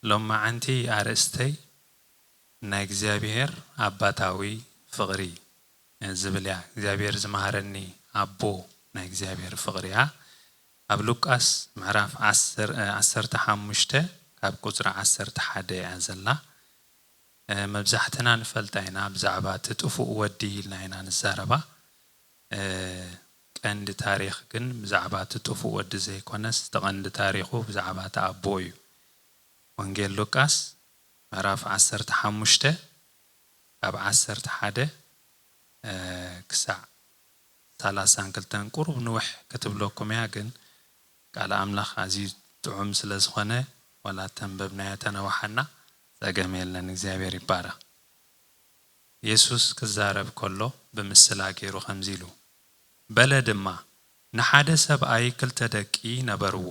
ሎማዓንቲ ኣርእስተይ ናይ እግዚኣብሔር ኣባታዊ ፍቕሪ ዝብል እያ። እግዚኣብሔር ዝመሃረኒ ኣቦ ናይ እግዚኣብሔር ፍቕሪ እያ። ኣብ ሉቃስ ምዕራፍ ዓሰርተ ሓሙሽተ ካብ ቁፅሪ ዓሰርተ ሓደ እያ ዘላ። መብዛሕትና ንፈልጣ ኢና ብዛዕባ እቲ ጥፉእ ወዲ ኢልና ኢና ንዛረባ። ቀንዲ ታሪኽ ግን ብዛዕባ እቲ ጥፉእ ወዲ ዘይኮነስ፣ እቲ ቀንዲ ታሪኹ ብዛዕባ እቲ ኣቦ እዩ። ወንጌል ሉቃስ ምዕራፍ ዓሰርተ ሓሙሽተ ካብ ዓሰርተ ሓደ ክሳዕ ሰላሳን ክልተን ቁሩብ ንውሕ ክትብለኩም እያ፣ ግን ቃል ኣምላኽ ኣዝዩ ጥዑም ስለ ዝኾነ፣ ዋላ ተንበብናዮ ተነዋሓና፣ ጸገም የለን። እግዚኣብሔር ይባረኽ። የሱስ ክዛረብ ከሎ ብምስላ ገይሩ ከምዚ ኢሉ፣ በለ ድማ፣ ንሓደ ሰብኣይ ክልተ ደቂ ነበርዎ።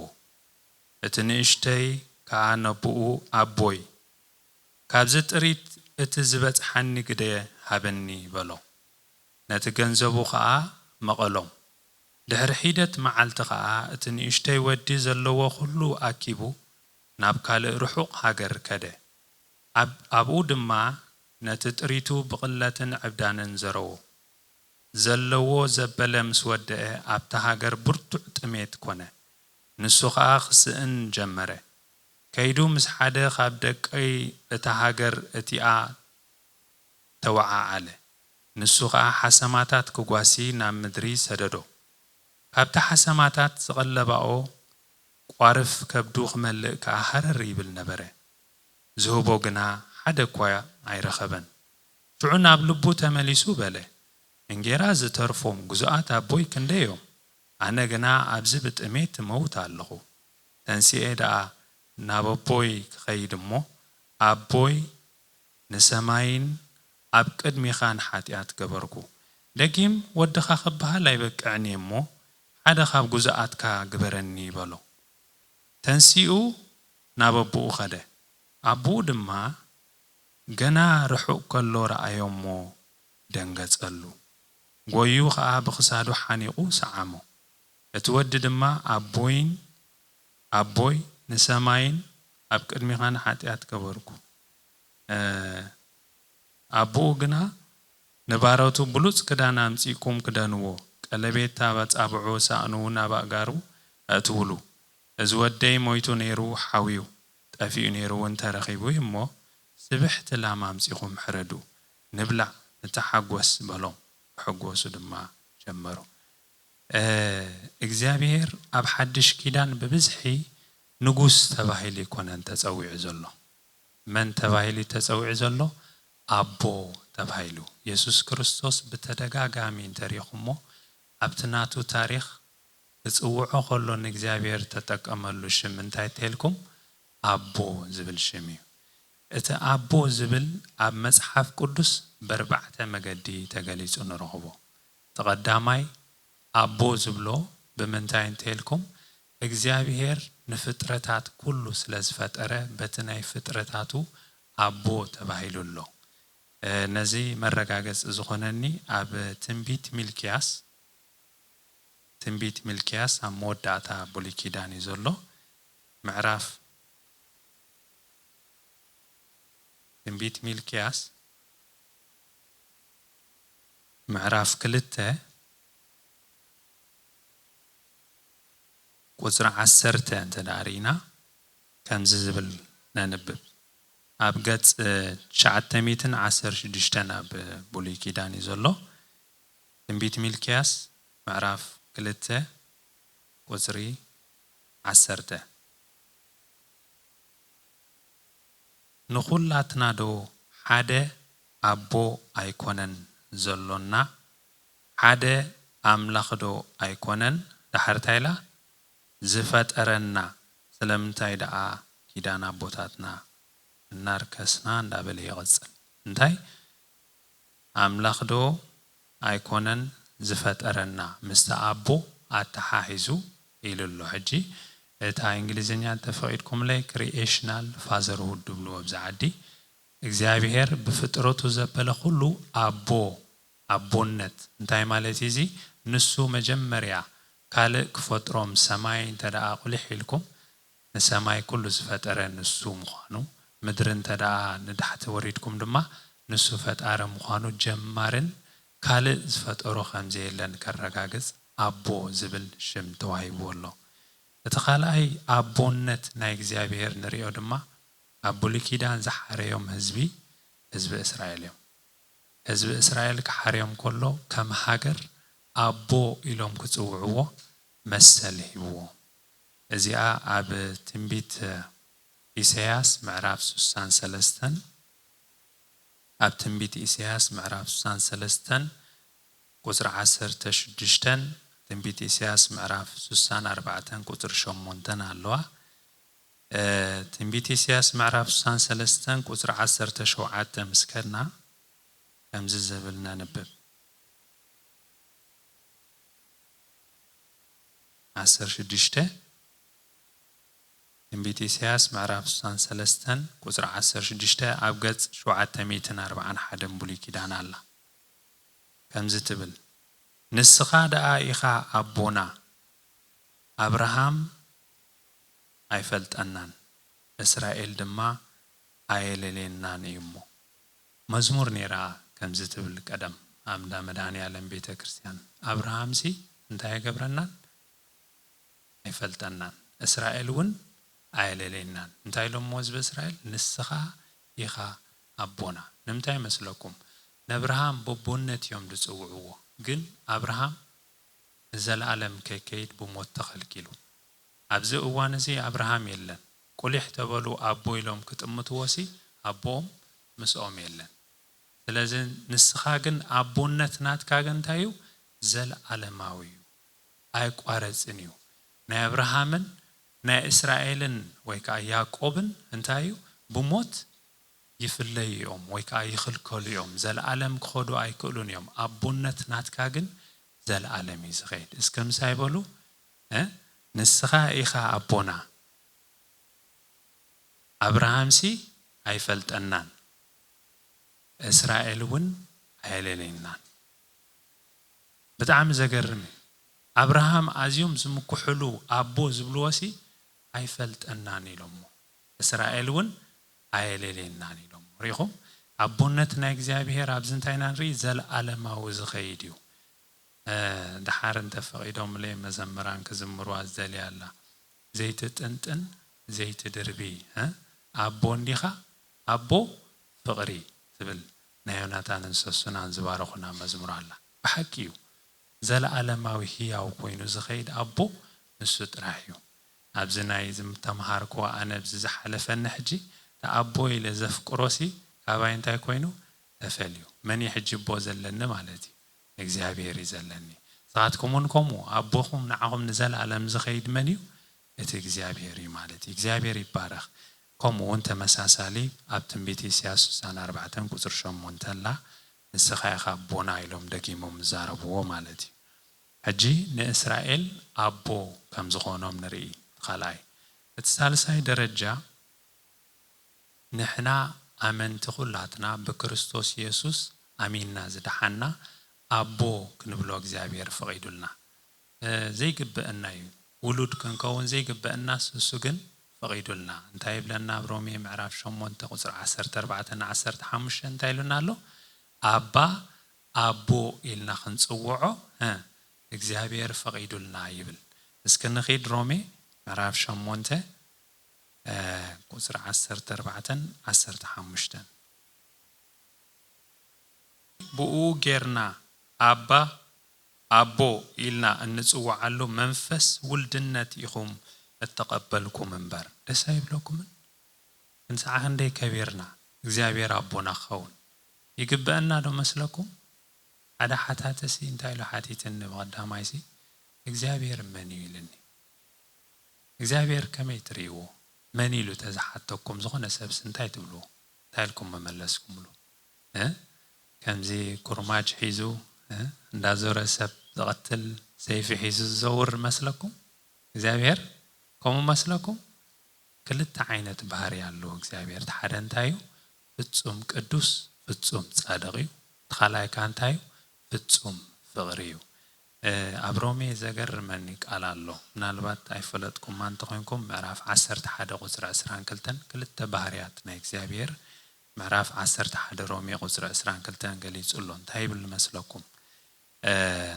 እቲ ንእሽተይ ከኣ ነብኡ፣ ኣቦይ፣ ካብዚ ጥሪት እቲ ዝበጽሓኒ ግደ ሃበኒ በሎ። ነቲ ገንዘቡ ኸኣ መቐሎም። ድሕሪ ሒደት መዓልቲ ኸኣ እቲ ንእሽተይ ወዲ ዘለዎ ኹሉ ኣኪቡ ናብ ካልእ ርሑቕ ሃገር ከደ። ኣብ-፣ ኣብኡ ድማ ነቲ ጥሪቱ ብቕለትን ዕብዳንን ዘረዎ። ዘለዎ ዘበለ ምስ ወደአ ኣብታ ሃገር ብርቱዕ ጥሜት ኮነ። ንሱ ኸኣ ክስእን ጀመረ። ከይዱ ምስ ሓደ ካብ ደቂ እታ ሃገር እቲኣ ተወዓዓለ። ንሱ ኸኣ ሓሰማታት ክጓሲ ናብ ምድሪ ሰደዶ። ካብቲ ሓሰማታት ዝቐለባኦ ቋርፍ ከብዱ ክመልእ ከኣ ሃረር ይብል ነበረ። ዝህቦ ግና ሓደ እኳ ኣይረኸበን። ሽዑ ናብ ልቡ ተመሊሱ በለ፣ እንጌራ ዝተርፎም ግዙኣት ኣቦይ ክንደይ እዮም? ኣነ ግና ኣብዚ ብጥሜት እመውት ኣለኹ። ተንሲኤ ደኣ ናብ ኣቦይ ክኸይድ እሞ፣ ኣቦይ፣ ንሰማይን ኣብ ቅድሚኻን ሓጢኣት ገበርኩ። ደጊም ወድኻ ክበሃል ኣይበቅዕን እየ እሞ፣ ሓደ ካብ ግዙኣትካ ግበረኒ በሎ። ተንሲኡ ናብ ኣቦኡ ኸደ። ኣቦኡ ድማ ገና ርሑቕ ከሎ ረኣዮ እሞ ደንገጸሉ። ጎዩ ኸኣ ብኽሳዱ ሓኒቑ ሰዓሞ። እቲ ወዲ ድማ ኣቦይን፣ ኣቦይ፣ ንሰማይን ኣብ ቅድሚኻን ሓጢኣት ገበርኩ። እ፣ ኣቦኡ ግና ንባሮቱ ብሉጽ ክዳን ኣምጺእኩም ክደንዎ፣ ቀለቤት ኣብ ኣጻብዑ፣ ሳእኑ እውን ኣብ ኣእጋሩ ኣእትውሉ። እዚ ወደይ ሞይቱ ነይሩ ሓውዩ፣ ጠፊኡ ነይሩ እውን ተረኺቡ እዩ እሞ፣ ስብሕቲ ላም ኣምጺኹም ሕረዱ፣ ንብላዕ፣ ንተሓጎስ በሎም። ክሕጎሱ ድማ ጀመሩ። እ፣ እግዚኣብሔር ኣብ ሓድሽ ኪዳን ብብዝሒ ንጉስ ተባሂሉ ኣይኮነን ተጸዊዑ ዘሎ። መን ተባሂሉ ተጸዊዑ ዘሎ? ኣቦ ተባሂሉ። የሱስ ክርስቶስ ብተደጋጋሚ እንተሪእኹሞ፣ ኣብቲ ናቱ ታሪኽ ክጽውዖ ከሎ ንእግዚኣብሔር ተጠቀመሉ ሽም እንታይ ተልኩም? ኣቦ ዝብል ሽም እዩ። እቲ ኣቦ ዝብል ኣብ መጽሓፍ ቅዱስ በርባዕተ መገዲ ተገሊጹ ንረኽቦ። እቲ ቀዳማይ ኣቦ ዝብሎ ብምንታይ እንተልኩም፣ እግዚኣብሔር ንፍጥረታት ኩሉ ስለ ዝፈጠረ፣ በቲ ናይ ፍጥረታቱ ኣቦ ተባሂሉ ኣሎ። እ፣ ነዚ መረጋገጺ ዝኾነኒ ኣብ ትንቢት ሚልክያስ፣ ትንቢት ሚልክያስ ኣብ መወዳእታ ብሉይ ኪዳን እዩ ዘሎ። ምዕራፍ፣ ትንቢት ሚልክያስ ምዕራፍ ክልተ ቁጽሪ ዓሰርተ እንተ ደኣ ርኢና፣ ከምዚ ዝብል ነንብብ። ኣብ ገጽ ትሽዓተ ሚእትን ዓሰርተ ሽዱሽተን ኣብ ብሉይ ኪዳን እዩ ዘሎ። ትንቢት ሚልክያስ ምዕራፍ ክልተ ቁጽሪ ዓሰርተ። ንኹላትና ዶ ሓደ ኣቦ ኣይኮነን ዘሎና? ሓደ ኣምላኽ ዶ ኣይኮነን? ደሓር እንታይ ኢላ? ዝፈጠረና። ስለምንታይ ደኣ ኪዳን ኣቦታትና እናርከስና እንዳበለ ይቕጽል። እንታይ? ኣምላኽ ዶ ኣይኮነን ዝፈጠረና? ምስቲ ኣቦ ኣተሓሒዙ ኢሉ ኣሎ። ሕጂ እታ እንግሊዝኛ እንተፈቒድኩምለይ፣ ክሪኤሽናል ፋዘርሁድ ድብልዎ ኣብዚ ዓዲ። እግዚኣብሔር ብፍጥረቱ ዘበለ ኩሉ ኣቦ፣ ኣቦነት። እንታይ ማለት እዩ እዚ? ንሱ መጀመርያ ካልእ ክፈጥሮም ሰማይ እንተ ደኣ ቁሊሕ ኢልኩም፣ ንሰማይ ኩሉ ዝፈጠረ ንሱ ምዃኑ፣ ምድሪ እንተ ደኣ ንታሕቲ ወሪድኩም ድማ ንሱ ፈጣሪ ምዃኑ ጀማርን ካልእ ዝፈጠሮ ከም ዘየለን ከረጋግጽ ኣቦ ዝብል ሽም ተዋሂብዎ ኣሎ። እቲ ካልኣይ ኣቦነት ናይ እግዚኣብሔር ንርእዮ ድማ ኣብ ብሉይ ኪዳን ዝሓረዮም ህዝቢ፣ ህዝቢ እስራኤል እዮም። ህዝቢ እስራኤል ክሓርዮም ከሎ ከም ሃገር ኣቦ ኢሎም ክጽውዕዎ መሰል ሂብዎ። እዚኣ ኣብ ትንቢት ኢሳያስ ምዕራፍ ሱሳን ሰለስተን፣ ኣብ ትንቢት ኢሳያስ ምዕራፍ ሱሳን ሰለስተን ቁጽሪ ዓሰርተ ሽዱሽተን፣ ትንቢት ኢሳያስ ምዕራፍ ሱሳን ኣርባዕተን ቁጽሪ ሸሞንተን ኣለዋ። እ፣ ትንቢት ኢሳያስ ምዕራፍ ሱሳን ሰለስተን ቁጽሪ ዓሰርተ ሸውዓተ ምስ ከድና ከምዚ ዝብል ነንብብ። ዓሰርተ ሽዱሽተ፣ ትንቢት ኢሳያስ ምዕራፍ ሱሳን ሰለስተን ቁጽሪ ዓሰርተ ሽዱሽተ ኣብ ገጽ ሸውዓተ ሚእትን ኣርባዓን ሓደን ብሉይ ኪዳን ኣላ። ከምዚ ትብል፣ "ንስኻ ደኣ ኢኻ ኣቦና፣ ኣብርሃም ኣይፈልጠናን፣ እስራኤል ድማ ኣየለልየናን እዩ እሞ።" መዝሙር ነይራ ከምዚ ትብል ቀደም ኣብ እንዳ መድኃኔ ዓለም ቤተ ክርስቲያን፣ "ኣብርሃምሲ እንታይ ኣይገብረናን? ኣይፈልጠናን፣ እስራኤል እውን ኣየለልየናን።" እንታይ ኢሎምዎ ህዝቢ እስራኤል? "ንስኻ ኢኻ ኣቦና።" ንምንታይ መስለኩም? ነብርሃም በቦነት እዮም ዝጽውዕዎ፣ ግን ኣብርሃም ንዘለኣለም ከይከይድ ብሞት ተኸልኪሉ። ኣብዚ እዋን እዚ ኣብርሃም የለን። ቁሊሕ ተበሉ ኣቦ ኢሎም ክጥምትዎሲ ኣቦኦም ምስኦም የለን። ስለዚ ንስኻ ግን ኣቦነት ናትካ ግን እንታይ እዩ? ዘለኣለማዊ እዩ። ኣይቋረጽን እዩ። ናይ ኣብርሃምን ናይ እስራኤልን ወይ ከኣ ያዕቆብን እንታይ እዩ? ብሞት ይፍለዩ እዮም ወይ ከኣ ይኽልከሉ እዮም። ዘለኣለም ክኸዱ ኣይክእሉን እዮም። ኣቦነት ናትካ ግን ዘለኣለም እዩ ዝኸይድ። እስከ ምሳይ በሉ፣ እ? "ንስኻ ኢኻ ኣቦና፣ ኣብርሃምሲ ኣይፈልጠናን፣ እስራኤል እውን ኣየለለየናን።" ብጣዕሚ ዘገርም እዩ። ኣብርሃም ኣዝዮም ዝምክሕሉ ኣቦ ዝብልዎሲ "ኣይፈልጠናን" ኢሎሞ። እስራኤል እውን "ኣየለልየናን" ኢሎሞ። ሪኢኹም? ኣቦነት ናይ እግዚኣብሔር ኣብዚ እንታይ ኢና ንርኢ? ዘለኣለማዊ ዝኸይድ እዩ። እ፣ ደሓር እንተፈቒዶምለይ መዘምራን ክዝምርዋ ዝደልያ ኣላ። "ዘይትጥንጥን ዘይትድርቢ፣ እ፣ ኣቦ እንዲኻ፣ ኣቦ ፍቕሪ" ትብል ናይ ዮናታንን ሰሱናን ዝባረኹና መዝሙር ኣላ። ብሓቂ እዩ። ዘለኣለማዊ ህያው ኮይኑ ዝኸይድ ኣቦ ንሱ ጥራሕ እዩ። ኣብዚ ናይ ዝተምሃርክዎ ኣነ ኣብዚ ዝሓለፈኒ ሕጂ፣ እቲ ኣቦ ኢለ ዘፍቅሮሲ ካባይ እንታይ ኮይኑ ተፈልዩ። መን እዩ ሕጂ ኣቦ ዘለኒ ማለት እዩ? እግዚኣብሔር እዩ ዘለኒ። ንስኻትኩም እውን ከምኡ፣ ኣቦኹም ንዓኹም ንዘለኣለም ዝኸይድ መን እዩ? እቲ እግዚኣብሔር እዩ ማለት እዩ። እግዚኣብሔር ይባረኽ። ከምኡ እውን ተመሳሳሊ ኣብ ትንቢት ኢሳያስ ስሳን ኣርባዕተን ቁጽሪ ሸሞንተ ኣላ፣ "ንስኻ ኢኻ ኣቦና" ኢሎም ደጊሞም ዝዛረብዎ ማለት እዩ። ሕጂ ንእስራኤል ኣቦ ከም ዝኾኖም ንርኢ። እቲ ካልኣይ። እቲ ሳልሳይ ደረጃ፣ ንሕና ኣመንቲ ኩላትና ብክርስቶስ የሱስ ኣሚንና ዝደሓንና ኣቦ ክንብሎ እግዚኣብሔር ፈቒዱልና። እ፣ ዘይግበአና እዩ። ውሉድ ክንከውን ዘይግበአናስ እሱ ግን ፈቒዱልና። እንታይ ይብለና ኣብ ሮሜ ምዕራፍ ሸሞንተ ቁጽሪ ዓሰርተ ኣርባዕተ ን ዓሰርተ ሓሙሽተ እንታይ ኢሉና ኣሎ? ኣባ ኣቦ ኢልና ክንጽውዖ፣ እ፣ እግዚኣብሔር ፈቒዱልና ይብል። እስኪ ንኺድ ሮሜ ምዕራፍ ሸሞንተ፣ እ፣ ቁጽሪ ዓሰርተ ኣርባዕተን ዓሰርተ ሓሙሽተን። ብኡ ጌርና ኣባ ኣቦ ኢልና እንጽውዓሉ መንፈስ ውልድነት ኢኹም እተቐበልኩም እምበር። ደስ ኣይብለኩምን? ክንስዓ ክንደይ ከቢርና እግዚኣብሔር ኣቦና ክኸውን ይግበአና ዶ መስለኩም? ሓደ ሓታትሲ እንታይ ኢሉ ሓቲትኒ ብቐዳማይሲ፣ "እግዚኣብሔር መን እዩ?" ኢልኒ። እግዚኣብሔር ከመይ ትርእይዎ? መን ኢሉ ተዝሓተኩም ዝኾነ ሰብሲ እንታይ ትብልዎ? እንታይ ኢልኩም መመለስኩምሉ? እ? ከምዚ ኩርማጅ ሒዙ፣ እ? እንዳዞረ ሰብ ዝቐትል ሰይፊ ሒዙ ዝዘውር መስለኩም? እግዚኣብሔር ከምኡ መስለኩም? ክልተ ዓይነት ባህሪ ኣለዎ እግዚኣብሔር። እቲ ሓደ እንታይ እዩ? ፍጹም ቅዱስ፣ ፍጹም ጻድቕ እዩ። እቲ ካልኣይ ከኣ እንታይ እዩ? ፍጹም ፍቕሪ እዩ። ኣብ ሮሜ ዘገርመኒ ቃል ኣሎ። ምናልባት ኣይፈለጥኩማ እንተኾይንኩም፣ ምዕራፍ ዓሰርተ ሓደ ቁፅሪ ዕስራን ክልተን፣ ክልተ ባህርያት ናይ እግዚኣብሔር ምዕራፍ ዓሰርተ ሓደ ሮሜ ቁፅሪ ዕስራን ክልተን ገሊጹ ኣሎ። እንታይ ይብል መስለኩም?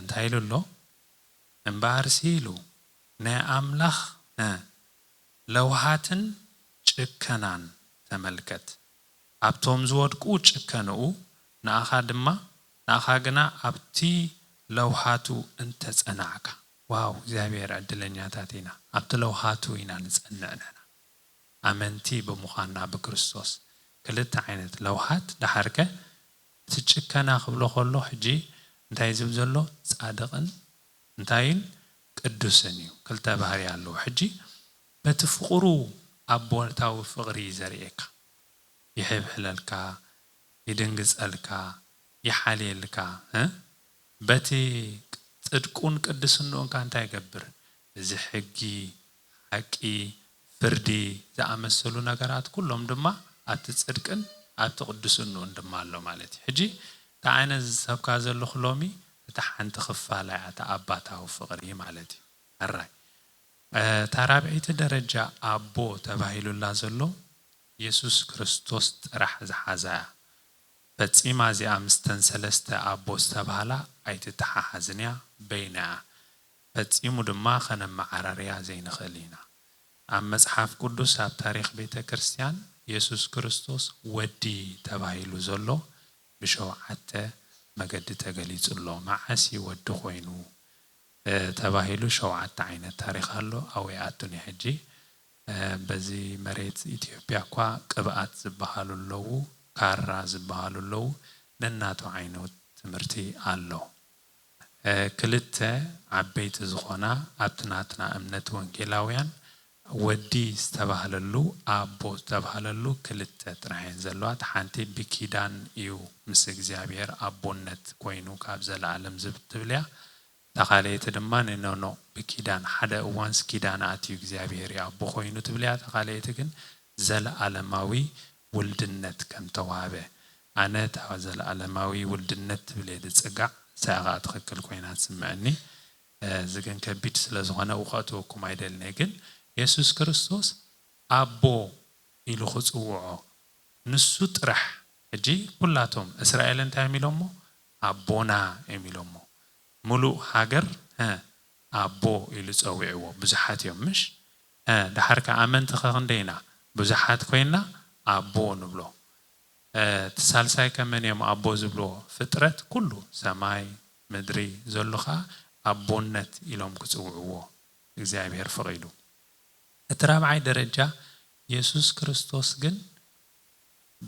እንታይ ኢሉ ኣሎ? እምበኣርሲ ኢሉ ናይ ኣምላኽ ለውሃትን ጭከናን ተመልከት። ኣብቶም ዝወድቁ ጭከንኡ፣ ንኣኻ ድማ፣ ንኣኻ ግና ኣብቲ ለውሃቱ እንተጸናዕካ። ዋው፣ እግዚኣብሔር ዕድለኛታት ኢና። ኣብቲ ለውሃቱ ኢና ንጸንዕ ንሕና። ኣመንቲ ብምዃንና ብክርስቶስ። ክልተ ዓይነት ለውሃት፣ ደሓርከ እቲ ጭከና ክብሎ ከሎ ሕጂ እንታይ ዝብል ዘሎ? ጻድቕን እንታይን ቅዱስን እዩ። ክልተ ባህሪ ኣለዎ። ሕጂ በቲ ፍቕሩ ኣቦታዊ ፍቕሪ እዩ ዘርእየካ። ይሕብሕለልካ፣ ይድንግጸልካ፣ ይሓልየልካ፣ እ? በቲ ጽድቁን ቅድስንኡን ከ እንታይ ይገብር? እዚ ሕጊ፣ ሓቂ፣ ፍርዲ ዝኣመሰሉ ነገራት ኩሎም ድማ ኣብቲ ጽድቅን ኣብቲ ቅድስንኡን ድማ ኣሎ ማለት እዩ። ሕጂ እቲ ዓይነት ዝሰብካ ዘለኹ ሎሚ እታ ሓንቲ ክፋል እያ፣ እታ ኣባታዊ ፍቕሪ ማለት እዩ። ሕራይ። እታ ራብዐይቲ ደረጃ ኣቦ ተባሂሉላ ዘሎ የሱስ ክርስቶስ ጥራሕ ዝሓዛ እያ። ፈጺማ እዚኣ ምስተን ሰለስተ ኣቦ ዝተባህላ ኣይትተሓሓዝን እያ፣ በይና እያ። ፈጺሙ ድማ ከነመዓራርያ ዘይንኽእል ኢና። ኣብ መጽሓፍ ቅዱስ ኣብ ታሪኽ ቤተ ክርስቲያን የሱስ ክርስቶስ ወዲ ተባሂሉ ዘሎ ብሸውዓተ መገዲ ተገሊጹ ኣሎ። መዓስ እዩ ወዲ ኮይኑ? ተባሂሉ ሸውዓተ ዓይነት ታሪኽ ኣሎ። ኣወይኣቱን ሕጂ በዚ መሬት ኢትዮጵያ እኳ ቅብኣት ዝበሃሉ ኣለዉ፣ ካራ ዝበሃሉ ኣለዉ። ነናቱ ዓይነት ትምህርቲ ኣሎ። ክልተ ዓበይቲ ዝኾና ኣብቲ ናትና እምነት ወንጌላውያን ወዲ ዝተባህለሉ ኣቦ ዝተባህለሉ ክልተ ጥራሕ እየን ዘለዋ። እታ ሓንቲ ብኪዳን እዩ ምስ እግዚኣብሔር ኣቦነት ኮይኑ ካብ ዘለኣለም ዝብል ትብል እያ። እታ ካልኣይቲ ድማ ንኖኖ ብኪዳን ሓደ እዋንስ ኪዳን ኣትዩ እግዚኣብሔር እዩ ኣቦ ኮይኑ ትብል እያ። እታ ካልኣይቲ ግን ዘለኣለማዊ ውልድነት ከም ተዋህበ። ኣነ እታ ዘለኣለማዊ ውልድነት ትብል እየ ዝጽጋዕ፣ ንሳ ከኣ ትኽክል ኮይና ትስምዐኒ። እዚ ግን ከቢድ ስለ ዝኾነ እውኸእትወኩም ኣይደልነ። ግን የሱስ ክርስቶስ ኣቦ ኢሉ ክጽውዖ ንሱ ጥራሕ። ሕጂ ኩላቶም እስራኤል እንታይ እዮም ኢሎሞ? ኣቦና እዮም ኢሎሞ። ሙሉእ ሃገር ኣቦ ኢሉ ጸዊዕዎ። ብዙሓት እዮም ምሽ? ድሓር ከ ኣመንቲ ከ ክንደይ ኢና? ብዙሓት ኮይንና ኣቦ ንብሎ። እቲ ሳልሳይ ከመን እዮም ኣቦ ዝብልዎ? ፍጥረት ኩሉ ሰማይ ምድሪ ዘሎ ከኣ ኣቦነት ኢሎም ክጽውዕዎ እግዚኣብሔር ፈቒዱ። እቲ ራብዓይ ደረጃ የሱስ ክርስቶስ ግን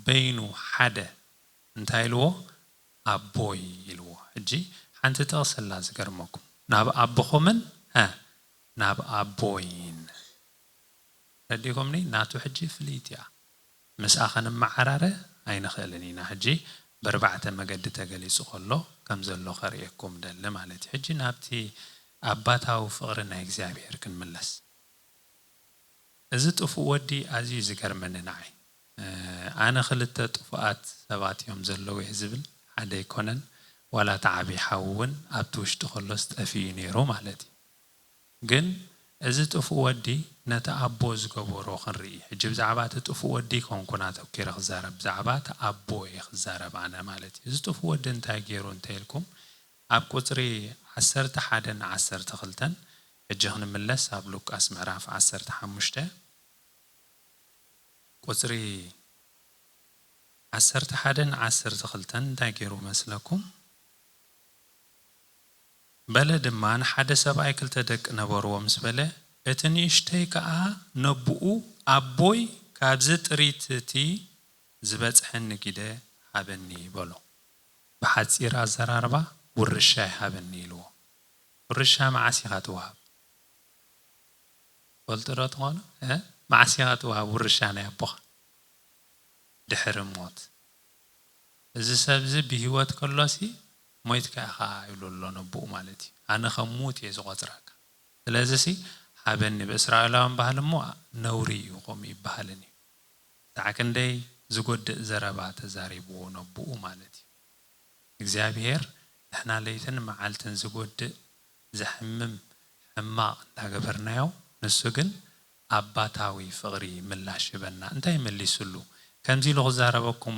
በይኑ ሓደ እንታይ ኢልዎ? ኣቦይ ኢልዎ። ሕጂ ሓንቲ ጥቕሲ ኣላ ዝገርመኩም። ናብ ኣቦኹምን ሀ ናብ ኣቦይን። ረዲኹምኒ? ናቱ ሕጂ ፍልይቲ እያ። ምስኣ ክንመዓራረ ኣይንኽእልን ኢና። ሕጂ ብርባዕተ መገዲ ተገሊጹ ከሎ ከም ዘሎ ከርእየኩም ደሊ ማለት እዩ። ሕጂ ናብቲ ኣባታዊ ፍቕሪ ናይ እግዚኣብሔር ክንምለስ። እዚ ጥፉእ ወዲ ኣዝዩ ዝገርመኒ ንዓይ። ኣነ ክልተ ጥፉኣት ሰባት እዮም ዘለዉ እየ ዝብል ሓደ ኣይኮነን። ዋላ እቲ ዓብዪ ሓው እውን ኣብቲ ውሽጢ ከሎስ ጠፊኡ ነይሩ ማለት እዩ። ግን እዚ ጥፉእ ወዲ ነቲ ኣቦ ዝገበሮ ክንርኢ። ሕጂ ብዛዕባ እቲ ጥፉእ ወዲ ኣይኮንኩን ኣተኲረ ክዛረብ፣ ብዛዕባ እቲ ኣቦ እየ ክዛረብ ኣነ ማለት እዩ። እዚ ጥፉእ ወዲ እንታይ ገይሩ እንተ ኢልኩም፣ ኣብ ቁጽሪ ዓሰርተ ሓደ ን ዓሰርተ ክልተን ሕጂ ክንምለስ፣ ኣብ ሉቃስ ምዕራፍ ዓሰርተ ሓሙሽተ ቁጽሪ ዓሰርተ ሓደ ን ዓሰርተ ክልተን እንታይ ገይሩ መስለኩም? በለ ድማ፣ ንሓደ ሰብኣይ ክልተ ደቂ ነበርዎ ምስ በለ፣ እቲ ንእሽተይ ከኣ ነብኡ፣ ኣቦይ ካብዚ ጥሪት እቲ ዝበጽሐኒ ግደ ሃበኒ በሎ። ብሓጺር ኣዘራርባ ውርሻ ይሃበኒ ኢልዎ። ውርሻ መዓስ ኢኻ ትወሃብ? ፈልጡ ዶ ትኾኑ? እ? መዓስ ኢኻ ትወሃብ ውርሻ ናይ ኣቦኻ? ድሕሪ ሞት። እዚ ሰብ እዚ ብህይወት ከሎሲ ሞይትካ ኢኻ ይብሎ ኣሎ ነብኡ ማለት እዩ። ኣነ ከም ሙት እየ ዝቖጽረካ። ስለዚሲ ሃበኒ፣ ብእስራኤላውያን ባህሊ እሞ ነውሪ እዩ፣ ከምኡ ይበሃልን እዩ። ክሳዕ ክንደይ ዝጎድእ ዘረባ ተዛሪብዎ ነብኡ ማለት እዩ። እግዚኣብሔር ንሕና ለይትን መዓልትን ዝጎድእ ዘሕምም ሕማቕ እንዳገበርናዮ፣ ንሱ ግን ኣባታዊ ፍቕሪ ምላሽ ይበና። እንታይ መሊሱሉ? ከምዚ ኢሉ ክዛረበኩም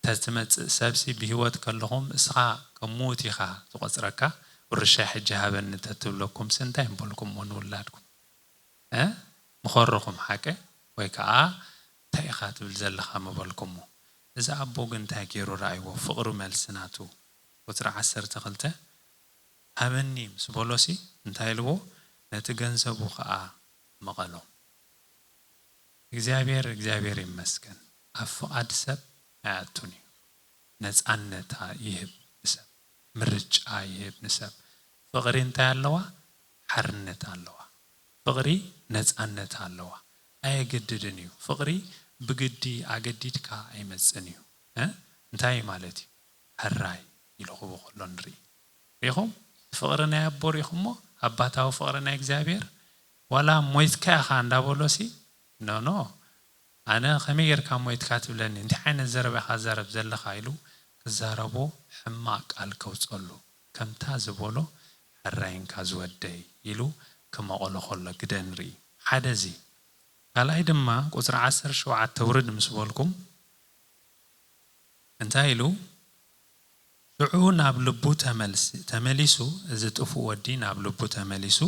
ተትመጽእ ሰብሲ ብህይወት ከለኹም እስኻ ከም ምዉት ኢኻ ዝቖጽረካ፣ ውርሻይ ሕጂ ሃበኒ ተትብለኩምሲ እንታይ ምበልኩሞ ንውላድኩም? እ? ምኸርኹም ሓቀ? ወይ ከኣ እንታይ ኢኻ ትብል ዘለኻ ምበልኩሞ። እዚ ኣቦ ግን እንታይ ገይሩ ረኣይዎ? ፍቕሪ መልሲ ናቱ። ቁጽሪ ዓሰርተ ክልተ ሃበኒ ምስ በሎሲ እንታይ ኢልዎ? ነቲ ገንዘቡ ከኣ መቐሎ። እግዚኣብሔር፣ እግዚኣብሔር ይመስገን፣ ኣብ ፍቓድ ሰብ ኣይኣቱን እዩ። ነጻነት ይህብ ንሰብ፣ ምርጫ ይህብ ንሰብ። ፍቕሪ እንታይ ኣለዋ? ሓርነት ኣለዋ። ፍቕሪ ነጻነት ኣለዋ። ኣየግድድን እዩ። ፍቕሪ ብግዲ ኣገዲድካ ኣይመጽን እዩ። እ? እንታይ ማለት እዩ? ሕራይ ኢሉ ክቡ ከሎ ንርኢ። ሪኹም? ፍቕሪ ናይ ኣቦ ሪኹሞ? ኣባታዊ ፍቕሪ ናይ እግዚኣብሔር? ዋላ ሞይትካ ኢኻ እንዳበሎሲ፣ ኖ፣ ኖ፣ ኣነ ከመይ ጌርካ ሞይትካ ትብለኒ? እንታይ ዓይነት ዘረባ ኢኻ ትዛረብ ዘለኻ? ኢሉ ክዛረቦ ሕማቕ ቃል ከውጸሉ። ከምታ ዝበሎ ሕራይንካ ዝወደይ ኢሉ ክመቐሎ ከሎ ግደ ንርኢ። ሓደ እዚ። ካልኣይ ድማ ቁጽሪ ዓሰርተ ሸውዓተ ውርድ ምስ በልኩም እንታይ ኢሉ? ሽዑ ናብ ልቡ ተመልስ-፣ ተመሊሱ፣ እዚ ጥፉእ ወዲ ናብ ልቡ ተመሊሱ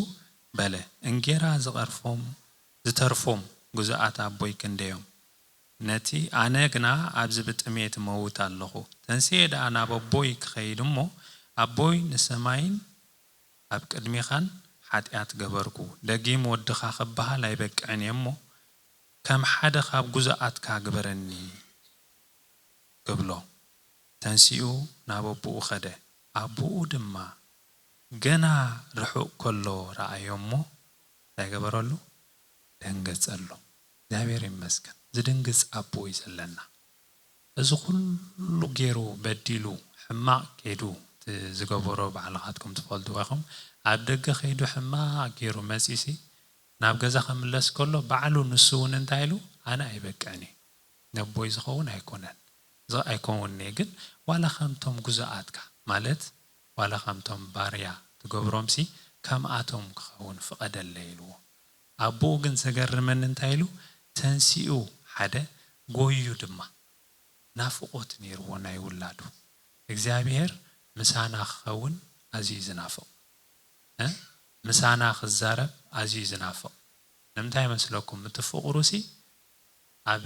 በለ፣ እንጌራ ዝቐርፎም፣ ዝተርፎም ግዙኣት ኣቦይ ክንደዮም? ነቲ ኣነ ግና ኣብዚ ብጥሜት እመውት ኣለኹ። ተንስኤ ደኣ ናብ ኣቦይ ክኸይድ እሞ፣ ኣቦይ ንሰማይን ኣብ ቅድሜኻን ሓጢኣት ገበርኩ፣ ደጊም ወድኻ ክበሃል ኣይበቅዕን እየ እሞ፣ ከም ሓደ ካብ ግዙኣትካ ግበረኒ ክብሎ፣ ተንሲኡ ናብ ኣቦኡ ኸደ። ኣቦኡ ድማ ገና ርሑቕ ከሎ ረኣዮ እሞ፣ እንታይ ገበረሉ? ደንገጸሉ። እግዚኣብሔር ይመስገን። ዝድንግጽ ኣቦ እዩ ዘለና። እዚ ኩሉ ገይሩ፣ በዲሉ፣ ሕማቕ ከይዱ፣ እቲ ዝገበሮ ባዕልኻትኩም ትፈልጥዎ ኢኹም። ኣብ ደገ ከይዱ ሕማቕ ገይሩ መጺሲ፣ ናብ ገዛ ክምለስ ከሎ፣ ባዕሉ ንሱ እውን እንታይ ኢሉ? ኣነ ኣይበቅዕን እየ። ነቦይ ዝኸውን ኣይኮነን። ዝ-፣ ኣይኮውንን እየ፣ ግን ዋላ ከምቶም ግዙኣትካ፣ ማለት ዋላ ከምቶም ባርያ ትገብሮምሲ፣ ከምኣቶም ክኸውን ፍቐደለይ ኢልዎ። ኣቦኡ ግን ዘገርመኒ እንታይ ኢሉ? ተንሲኡ ሓደ፣ ጎዩ ድማ። ናፍቖት ነይርዎ ናይ ውላዱ። እግዚኣብሔር ምሳና ክኸውን ኣዝዩ እዩ ዝናፍቕ። እ? ምሳና ክዛረብ ኣዝዩ እዩ ዝናፍቕ። ንምንታይ ይመስለኩም? እቲ ፍቕሩሲ ኣብ፣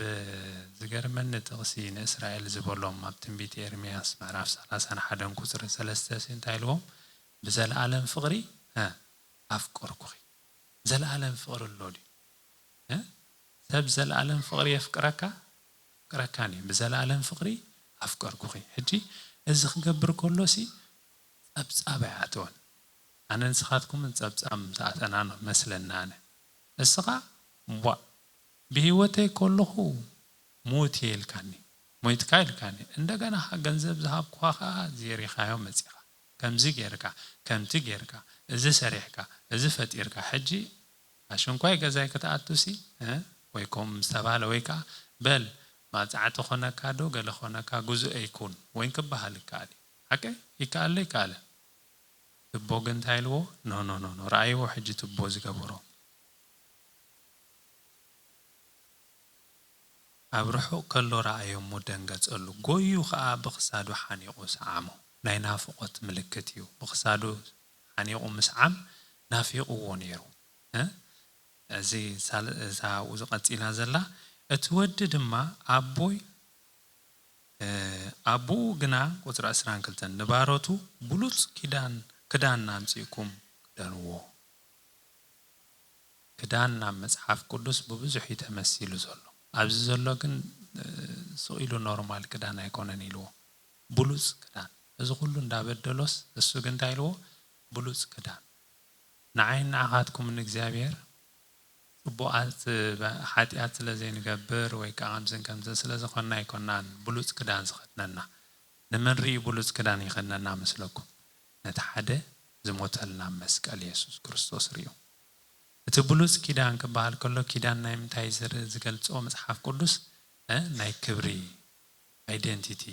ዝገርመኒ ጥቕሲ ንእስራኤል ዝበሎም ኣብ ትንቢት ኤርምያስ ምዕራፍ ሰላሳን ሓደን ቁጽሪ ሰለስተ ሲ እንታይ ኢልዎም? ብዘለኣለም ፍቕሪ፣ እ፣ ኣፍቀርኩኺ። ዘለኣለም ፍቕሪ ኣሎ ድዩ? እ? ሰብ ዘለኣለም ፍቕሪ የፍቅረካ? የፍቅረካን እዩ። ብዘለኣለም ፍቕሪ ኣፍቀርኩኺ። ሕጂ እዚ ክገብር ከሎሲ ጸብጻብ ኣይኣተወን። ኣነ ንስኻትኩምን ጸብጻብ ምስ ኣተና መስለና ኣነ። እስኻ፣ እምቧእ፣ ብህይወተይ ከለኹ ምዉት እየ ኢልካኒ፣ ሞይትካ ኢልካኒ። እንደገና ኸኣ ገንዘብ ዝሃብኩኻ ኸኣ ዜሪኻዮ መጺኻ። ከምዚ ጌርካ፣ ከምቲ ጌርካ፣ እዚ ሰሪሕካ፣ እዚ ፈጢርካ። ሕጂ ኣሽንኳይ ገዛይ ክትኣቱሲ፣ እ? ወይ ከምኡ ምስ ተባህለ፣ ወይ ከኣ በል ማጽዓቲ ኾነካ ዶ ገለ ኾነካ ግዙእ ኣይኩን፣ ወይ ክበሃል ይከኣል እዩ። ሓቀይ? ይከኣል ዶ ይከኣልን? ትቦ ግን እንታይ ኢልዎ? ኖ፣ ኖ፣ ኖ፣ ኖ። ረኣይዎ ሕጂ ትቦ ዝገበሮ። ኣብ ርሑቕ ከሎ ረኣዮ እሞ ደንገጸሉ። ጎዩ ኸኣ ብኽሳዱ ሓኒቑ ሰዓሞ። ናይ ናፍቖት ምልክት እዩ። ብኽሳዱ ሓኒቑ ምስዓም ናፊቕዎ ነይሩ። እ? እዚ ሳል-፣ እዛ ኣብኡ ዝቐጺላ ዘላ፣ እቲ ወዲ ድማ ኣቦይ፣ እ፣ ኣቦኡ ግና፣ ቁጽሪ ዕስራን ክልተን፣ ንባሮቱ ብሉጽ ኪዳን፣ ክዳን ኣምጺእኩም ክደንዎ። ክዳን ኣብ መጽሓፍ ቅዱስ ብብዙሕ እዩ ተመሲሉ ዘሎ። ኣብዚ ዘሎ ግን፣ እ፣ ስቕ ኢሉ ኖርማል ክዳን ኣይኮነን ኢልዎ። ብሉጽ ክዳን። እዚ ኩሉ እንዳበደሎስ እሱ ግን እንታይ ኢልዎ? ብሉጽ ክዳን። ንዓይን ንዓኻትኩምን እግዚኣብሔር ጽቡቓት፣ እ፣ ሓጢኣት ስለ ዘይንገብር ወይ ከኣ ከምዝን ከምዝን ስለ ዝኾንና ኣይኮናን ብሉጽ ክዳን ዝኸድነና። ንመን ርእዩ ብሉጽ ክዳን ይኸድነና መስለኩም? ነቲ ሓደ ዝሞተልና መስቀል የሱስ ክርስቶስ ርእዩ። እቲ ብሉጽ ኪዳን ክበሃል ከሎ፣ ኪዳን ናይ ምንታይ ዝር-፣ ዝገልጾ መጽሓፍ ቅዱስ? እ፣ ናይ ክብሪ፣ ኣይደንቲቲ።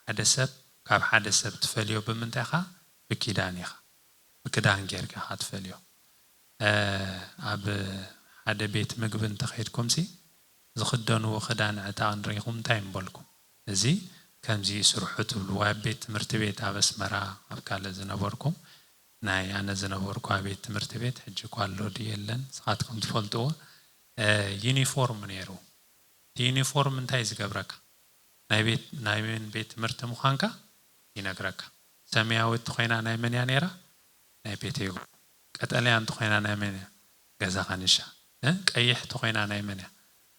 ሓደ ሰብ ካብ ሓደ ሰብ ትፈልዮ ብምንታይ ኢኻ? ብኪዳን ኢኻ። ብክዳን ጌርካ ኢኻ ትፈልዮ። ኣብ ሓደ ቤት ምግቢ እንተኸይድኩም ሲ ዝኽደንዎ ክዳን ዕጣቕ ንሪኢኹም እንታይ ምበልኩም? እዚ ከምዚ ስርሑ ትብልዎ። ኣብ ቤት ትምህርቲ ቤት ኣብ ኣስመራ ኣብ ካልእ ዝነበርኩም ናይ ኣነ ዝነበርኩ ኣብ ቤት ትምህርቲ ቤት ሕጂ እኳ ኣሎ ድዩ የለን ንስኻትኩም ትፈልጥዎ ዩኒፎርም ነይሩ። እቲ ዩኒፎርም እንታይ ዝገብረካ? ናይ ቤት ናይ መን ቤት ትምህርቲ ምዃንካ ይነግረካ። ሰማያዊ እንተኾይና ናይ መን እያ ነይራ? ናይ ቤተይ። ቀጠልያ እንተኾይና ናይ መን እያ? ገዛ ካንሻ። ቀይሕ እንተኾይና ናይ መን እያ?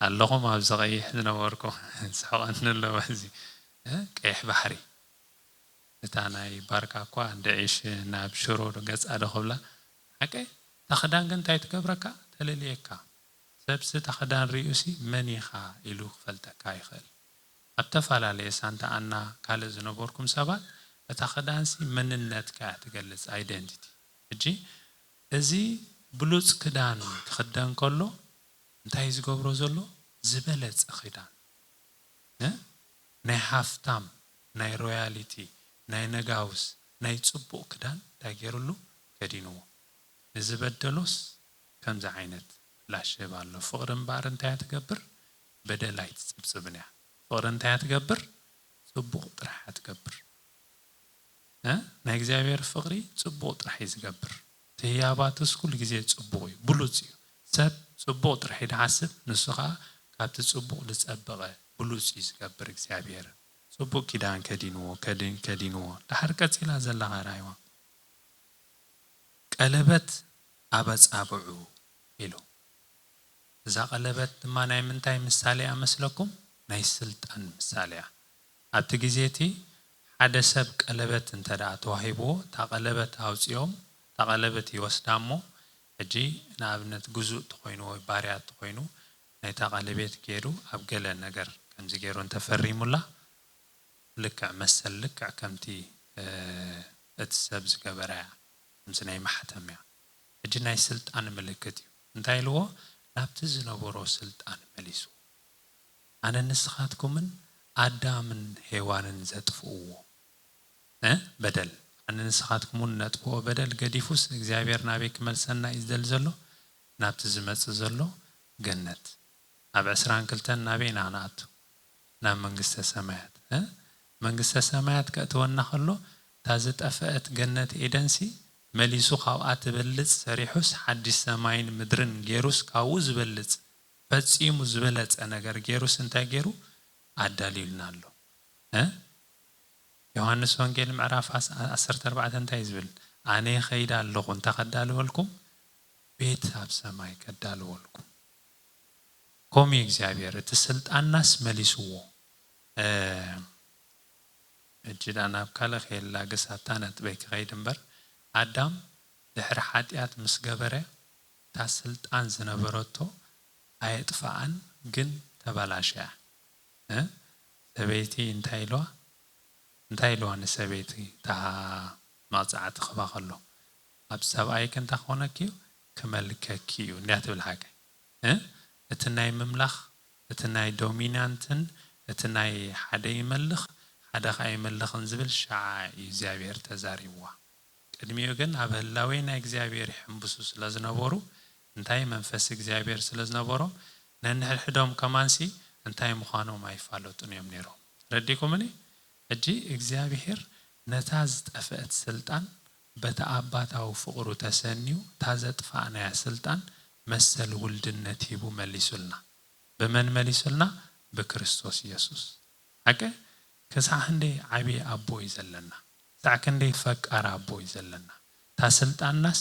ኣለኹም ኣብዚ ቀይሕ ዝነበርኩ ስሕቐኒ ኣለዎ እዚ ቀይሕ ባሕሪ። እታ ናይ ባርካ እኳ እንድዒሽ ናብ ሽሮ ገጻ ዶ ክብላ ሓቀ እታ ክዳን ግን እንታይ ትገብረካ ተለልየካ። ሰብሲ እታ ክዳን ሪኡሲ መን ኢኻ ኢሉ ክፈልጠካ ይኽእል። ኣብ ተፈላለየ ሳንታ ኣና ካልእ ዝነበርኩም ሰባት እታ ክዳንሲ መንነትካ እያ ትገልጽ ኣይደንቲቲ። ሕጂ እዚ ብሉጽ ክዳን ክኽደን ከሎ እንታይ ዝገብሮ ዘሎ ዝበለጸ ክዳን ናይ ሃፍታም ናይ ሮያሊቲ ናይ ነጋውስ ናይ ጽቡቕ ክዳን እንታይ ገይሩሉ ከዲንዎ። ንዝበደሎስ ከምዚ ዓይነት ምላሽ ይህብ ኣሎ። ፍቕሪ እምበኣር እንታይ እያ ትገብር? በደል ኣይትጽብጽብን እያ። ፍቕሪ እንታይ እያ ትገብር? ጽቡቕ ጥራሕ እያ ትገብር። እ? ናይ እግዚኣብሔር ፍቕሪ ጽቡቕ ጥራሕ እዩ ዝገብር። እቲ ህያባትስ ኩሉ ግዜ ጽቡቕ እዩ፣ ብሉጽ እዩ። ሰብ ጽቡቕ ጥራሕ እዩ ዝሓስብ፣ ንሱ ኸኣ ካብቲ ጽቡቕ ዝጸበቐ ብሉጽ እዩ ዝገብር እግዚኣብሔር። ጽቡቕ ኪዳን ከዲንዎ፣ ከዲን-፣ ከዲንዎ። ደሓር ቀጺላ ዘላ ኸኣ ርኣይዋ። ቀለበት ኣብ ኣጻብዑ ኢሉ። እዛ ቀለበት ድማ ናይ ምንታይ ምሳሌ እያ መስለኩም? ናይ ስልጣን ምሳሌ እያ። ኣብቲ ግዜ እቲ ሓደ ሰብ ቀለበት እንተ ደኣ ተዋሂብዎ፣ እታ ቀለበት ኣውጺኦም፣ እታ ቀለበት ይወስዳ እሞ፣ ሕጂ ንኣብነት ግዙእ እንተኾይኑ ወይ ባርያ እንተኾይኑ፣ ናይታ ቀለቤት ገይሩ ኣብ ገለ ነገር ከምዚ ገይሩ እንተፈሪሙላ፣ ልክዕ መሰል ልክዕ ከምቲ፣ እ፣ እቲ ሰብ ዝገበራ እያ። ከምዚ ናይ ማሕተም እያ። ሕጂ ናይ ስልጣን ምልክት እዩ። እንታይ ኢልዎ? ናብቲ ዝነበሮ ስልጣን መሊሱ። ኣነ ንስኻትኩምን ኣዳምን ሄዋንን ዘጥፍእዎ፣ እ፣ በደል፣ ኣነ ንስኻትኩም እውን ነጥፍኦ በደል ገዲፉስ እግዚኣብሔር ናበይ ክመልሰና እዩ ዝደሊ ዘሎ? ናብቲ ዝመጽእ ዘሎ ገነት። ኣብ ዕስራን ክልተን ናበይ ኢና ንኣቱ? ናብ መንግስተ ሰማያት፣ እ? መንግስተ ሰማያት ከእትወና ከሎ፣ እታ ዝጠፍአት ገነት ኤደንሲ መሊሱ ካብኣ ትበልጽ ሰሪሑስ፣ ሓድሽ ሰማይን ምድርን ገይሩስ፣ ካብኡ ዝበልጽ፣ ፈጺሙ ዝበለጸ ነገር ገይሩስ እንታይ ገይሩ? ኣዳልዩልና ኣሎ። እ? ዮሃንስ ወንጌል ምዕራፍ ዓስ-፣ ዓሰርተ ኣርባዕተ እንታይ ዝብል? ኣነ ኸይድ ኣለኹ፣ እንታይ ከዳልወልኩም? ቤት ኣብ ሰማይ ከዳልወልኩም። ከምኡ እዩ እግዚኣብሔር፣ እቲ ስልጣንናስ መሊስዎ። እ፣ ሕጂ ደኣ ናብ ካልእ ከየላግስ ኣብታ ነጥበይ ክኸይድ እምበር፣ ኣዳም ድሕሪ ሓጢኣት ምስ ገበረ፣ እታ ስልጣን ዝነበረቶ ኣየጥፍኣን፣ ግን ተበላሽያ። እ? ሰበይቲ እንታይ ኢልዋ? እንታይ ኢልዋ ንሰበይቲ እታ መቕጻዕቲ ክህባ ከሎ? "ኣብ ሰብኣይኪ እንታይ ክኾነኪ እዩ? ክመልከኪ እዩ" እንድያ ትብል ሓቀይ። እ? እቲ ናይ ምምላኽ፣ እቲ ናይ ዶሚናንትን፣ እቲ ናይ ሓደ ይመልኽ፣ ሓደ ኸኣ ይመልኽን ዝብል ሸዓ እዩ እግዚኣብሔር ተዛሪብዋ። ቅድሚኡ ግን ኣብ ህላዌ ናይ እግዚኣብሔር ይሕንብሱ ስለ ዝነበሩ፣ እንታይ መንፈስ እግዚኣብሔር ስለ ዝነበሮም፣ ነንሕድሕዶም ከማንሲ እንታይ ምዃኖም ኣይፋለጡን እዮም ነይሮም። ተረዲእኩምኒ? ሕጂ እግዚኣብሔር ነታ ዝጠፍአት ስልጣን በቲ ኣባታዊ ፍቕሩ ተሰንዩ፣ እታ ዘጥፋእናያ ስልጣን መሰል ውልድነት ሂቡ መሊሱልና። ብመን መሊሱልና? ብክርስቶስ ኢየሱስ። ሓቂ? ክሳዕ ክንደይ ዓብዪ ኣቦ እዩ ዘለና። ክሳዕ ክንደይ ፈቃር ኣቦ እዩ ዘለና። እታ ስልጣንናስ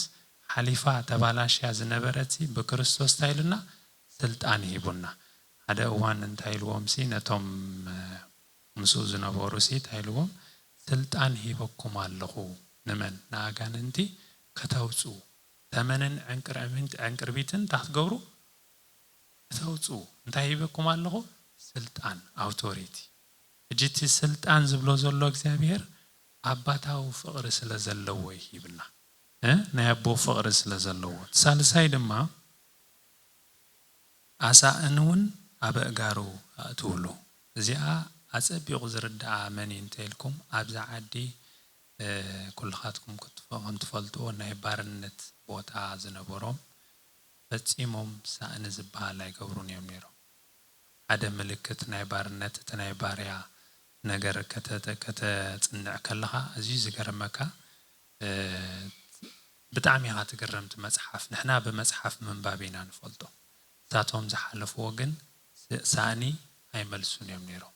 ሓሊፋ ተባላሽያ ዝነበረትሲ ብክርስቶስ እንታይ ኢሉና? ስልጣን ሂቡና። ሓደ እዋን እንታይ ኢልዎም ሲ ነቶም፣ እ፣ ምስኡ ዝነበሩ ሲ እንታይ ኢልዎም? "ስልጣን ሂበኩም ኣለኹ ንመን? ንኣጋንንቲ ከተውጽኡ፣ ተመንን ዕንቅርዕቢት-፣ ዕንቅርቢትን እንታይ ክትገብሩ? ከተውጽኡ። እንታይ ሂበኩም ኣለኹ? ስልጣን፣ ኣውቶሪቲ።" ሕጂ እቲ ስልጣን ዝብሎ ዘሎ እግዚኣብሔር ኣባታዊ ፍቕሪ ስለ ዘለዎ እዩ ሂብና። እ? ናይ ኣቦ ፍቕሪ ስለ ዘለዎ። እቲ ሳልሳይ ድማ ኣሳእን እውን ኣብ ኣእጋሩ ኣእትውሉ። እዚኣ ኣጸቢቑ ዝርድኣ መን እዩ እንተ ኢልኩም፣ ኣብዛ ዓዲ ኩልኻትኩም ከም ትፈልጥዎ ናይ ባርነት ቦታ ዝነበሮም ፈጺሞም ሳእኒ ዝበሃል ኣይገብሩን እዮም ነይሮም። ሓደ ምልክት ናይ ባርነት እቲ ናይ ባርያ ነገር ከተጽንዕ ከለኻ ኣዝዩ ዝገርመካ ብጣዕሚ ኢኻ ትግረምቲ መጽሓፍ ንሕና ብመጽሓፍ ምንባብ ኢና ንፈልጦ። እሳቶም ዝሓለፍዎ ግን ሳእኒ ኣይመልሱን እዮም ነይሮም።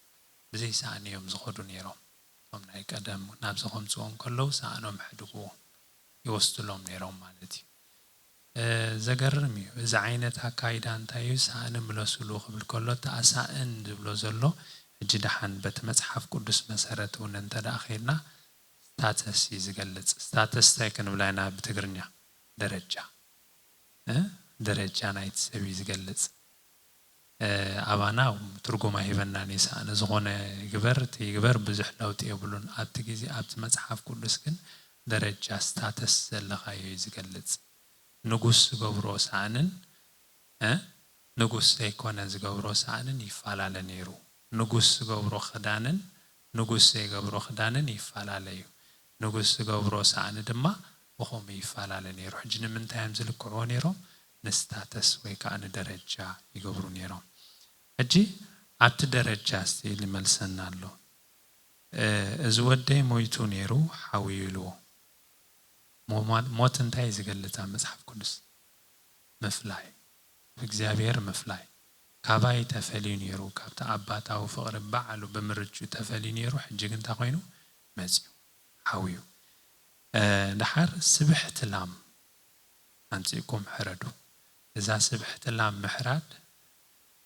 ብዘይ ሳእኒ እዮም ዝኸዱ ነይሮም። እቶም ናይ ቀደም ናብዚ ከምፅዎም ከለዉ ሳእኖም ሕድግዎ ይወስድሎም ነይሮም ማለት እዩ። ዘገርም እዩ። እዚ ዓይነት ኣካይዳ እንታይ እዩ? ሳእኒ ምለሱሉ ክብል ከሎ እቲ ኣሳእን ዝብሎ ዘሎ ሕጂ ደሓን በቲ መፅሓፍ ቅዱስ መሰረት እውን እንተ ደኣ ከይድና ስታተስ እዩ ዝገልፅ። ስታተስ እንታይ ክንብላ ኢና ብትግርኛ? ደረጃ ደረጃ ናይቲ ሰብ እዩ ዝገልጽ። ኣባና ትርጉም ኣይህበናን እዩ። ሳእኒ ዝኾነ ይግበር እቲ ይግበር ብዙሕ ለውጢ የብሉን። ኣብቲ ግዜ ኣብቲ መጽሓፍ ቅዱስ ግን ደረጃ ስታተስ ዘለኻዮ እዩ ዝገልጽ። ንጉስ ዝገብሮ ሳእንን ንጉስ ዘይኮነ ዝገብሮ ሳእንን ይፈላለ ነይሩ። ንጉስ ዝገብሮ ክዳንን ንጉስ ዘይገብሮ ክዳንን ይፈላለ እዩ። ንጉስ ዝገብሮ ሳእኒ ድማ ብኸምኡ ይፈላለ ነይሩ። ሕጂ ንምንታይ እዮም ዝልክዕዎ ነይሮም? ንስታተስ ወይ ከዓ ንደረጃ ይገብሩ ነይሮም። ሕጂ ኣብቲ ደረጃ እስቲ ልመልሰና ኣሎ። እዚ ወደይ ሞይቱ ነይሩ ሓውዩ ኢልዎ። ሞት እንታይ እዩ ዝገልጽ ኣብ መጽሓፍ ቅዱስ? ምፍላይ፣ ብእግዚኣብሔር ምፍላይ። ካባይ ተፈልዩ ነይሩ፣ ካብቲ ኣባታዊ ፍቕሪ ባዕሉ ብምርጭኡ ተፈልዩ ነይሩ፣ ሕጂ ግን እንታይ ኮይኑ? መጺኡ፣ ሓውዩ። ደሓር ስብሕቲ ላም ኣምጺእኩም ሕረዱ። እዛ ስብሕቲ ላም ምሕራድ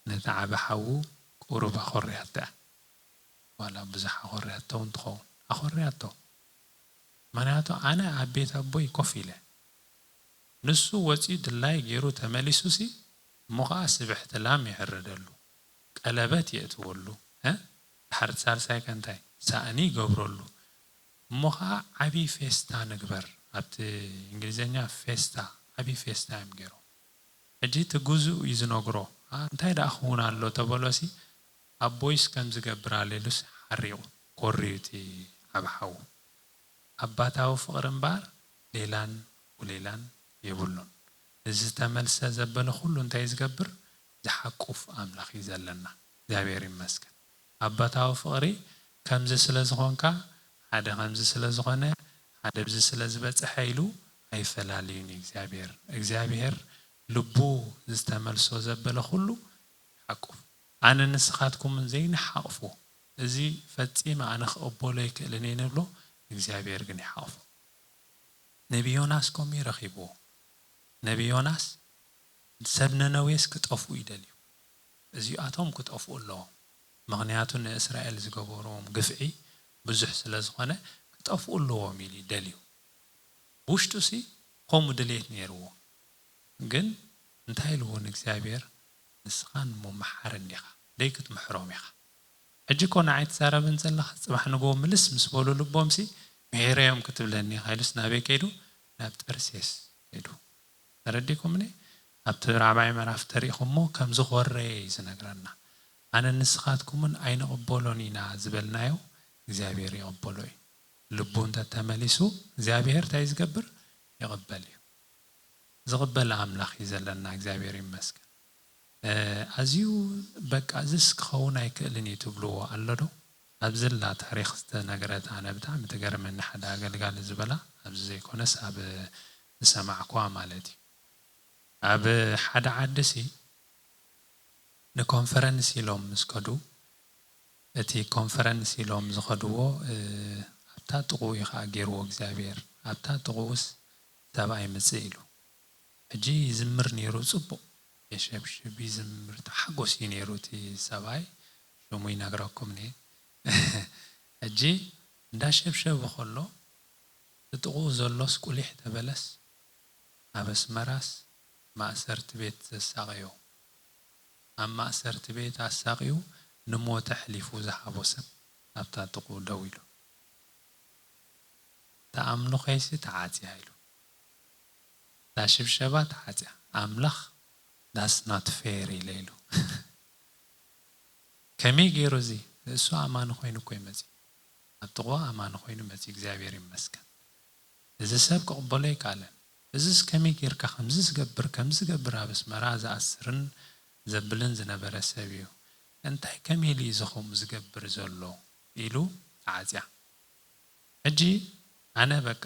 ነቲ ዓቢ ሓዉ ቁሩብ ኣኾርያቶ እያ። ዋላ ብዙሕ ኣኾርያቶ እውን ትኸውን። ኣኾርያቶ። ምኽንያቱ ኣነ ኣብ ቤት ኣቦይ ኮፍ ኢለ። ንሱ ወጺኡ ድላይ ገይሩ ተመሊሱሲ እሞ ኸዓ ስብሕቲ ላም ይሕርደሉ። ቀለበት የእትወሉ። እ? ድሓር እቲ ሳልሳይ ከ እንታይ? ሳእኒ ይገብረሉ። እሞ ኸዓ ዓቢ ፌስታ ንግበር። ኣብቲ እንግሊዝኛ ፌስታ፣ ዓቢ ፌስታ እዮም ገይሮም። ሕጂ እቲ ግዙእ እዩ ዝነግሮ። ኣ፣ እንታይ ደኣ ክኸውን ኣሎ ተበሎሲ ኣቦይስ ከም ዝገብር ኣሎ ኢሉስ ሓሪቑ ኮርዩ እቲ ዓቢ ሓዉ። ኣባታዊ ፍቕሪ እምበኣር ሌላን ውሌላን የብሉን። ንዝተመልሰ ዘበለ ኩሉ እንታይ ዝገብር? ዝሓቁፍ ኣምላኽ እዩ ዘለና። እግዚኣብሔር ይመስገን። ኣባታዊ ፍቕሪ ከምዚ ስለ ዝኾንካ፣ ሓደ ከምዚ ስለ ዝኾነ፣ ሓደ ብዚ ስለ ዝበጽሐ ኢሉ ኣይፈላልዩን እዩ እግዚኣብሔር። እግዚኣብሔር ልቡ ዝተመልሶ ዘበለ ኩሉ ይሓቁፍ። ኣነ ንስኻትኩምን ዘይንሓቕፎ፣ እዚ ፈጺመ ኣነ ክቕበሎ ኣይክእልን እየ ንብሎ፣ እግዚኣብሔር ግን ይሓቕፎ። ነቢ ዮናስ ከምኡ እዩ ረኺብዎ። ነቢ ዮናስ ሰብ ነነዌስ ክጠፍኡ ይደልዩ። እዚኣቶም ክጠፍኡ ኣለዎም። ምኽንያቱ ንእስራኤል ዝገበርዎም ግፍዒ ብዙሕ ስለ ዝኾነ ክጠፍኡ ኣለዎም ኢሉ ይደልዩ። ብውሽጡሲ ከምኡ ድሌት ነይርዎ። ግን እንታይ ኢልዎ ንእግዚኣብሔር? ንስኻ እሞ መሓሪ እንዲኻ፣ ደይ ክትምሕሮም ኢኻ። ሕጂ እኮ ንዓይ ትዛረበን ዘለኻ፣ ጽባሕ ንግሆ ምልስ ምስ በሉ ልቦምሲ፣ ምሒረዮም ክትብለኒ ኢኻ ኢሉስ ናበይ ከይዱ? ናብ ጠርሴስ ከይዱ። ተረዲእኩምኒ? ኣብቲ ራብዓይ ምዕራፍ ተሪእኹሞ ከም ዝኾረየ እዩ ዝነግረና። ኣነ ንስኻትኩምን ኣይንቕበሎን ኢና ዝበልናዮ እግዚኣብሔር ይቕበሎ እዩ። ልቡ እንተተመሊሱ እግዚኣብሔር እንታይ ዝገብር? ይቕበል እዩ። ዝቕበል ኣምላኽ እዩ ዘለና፣ እግዚኣብሔር ይመስገን። ኣዝዩ በቃ እዚስ ክኸውን ኣይክእልን እዩ ትብልዎ ኣሎ ዶ? ኣብዚ ላ ታሪኽ ዝተነገረት ኣነ ብጣዕሚ ትገርመኒ ሓደ ኣገልጋሊ ዝበላ ኣብዚ ዘይኮነስ ኣብ ዝሰማዕኩዋ ማለት እዩ። ኣብ ሓደ ዓዲ ሲ ንኮንፈረንስ ኢሎም ምስ ከዱ እቲ ኮንፈረንስ ኢሎም ዝኸድዎ ኣብታ ጥቕኡ እዩ ከዓ ገይርዎ እግዚኣብሔር ኣብታ ጥቕኡስ ሰብኣይ ምፅእ ኢሉ ሕጂ ይዝምር ነይሩ፣ ጽቡቕ የሸብሽብ ይዝምር፣ ተሓጎስ እዩ ነይሩ እቲ ሰብኣይ። ሽሙ ይነግረኩም እየ። ሕጂ እንዳሸብሸበ ከሎ እቲ ጥቕኡ ዘሎስ ቁሊሕ ተበለስ ኣብ ኣስመራስ ማእሰርቲ ቤት ዘሳቐዮ፣ ኣብ ማእሰርቲ ቤት ኣሳቒዩ ንሞት ኣሕሊፉ ዝሃቦ ሰብ ኣብታ ጥቕኡ ደው ኢሉ። ተኣምልኾይሲ ተዓጽያ ኢሉ። እታ ሽብሸባ ተዓጽያ። ኣምላኽ that's not fair ኢለ ኢሉ። ከመይ ገይሩ እዚ? እሱ ኣማኒ ኮይኑ እኮ እዩ መጺኡ። ኣብ ጥቕኡ ኣማኒ ኮይኑ መጺኡ፣ እግዚኣብሔር ይመስገን። እዚ ሰብ ክቕበሎ ኣይከኣለን። እዝስ ከመይ ጌርካ ከምዚ ዝገብር፣ ከምዚ ዝገብር ኣብ ኣስመራ ዝኣስርን ዘብልን ዝነበረ ሰብ እዩ። እንታይ ከመይ ኢሉ እዩ እዚ ከምኡ ዝገብር ዘሎ? ኢሉ ተዓጽያ። ሕጂ ኣነ በቃ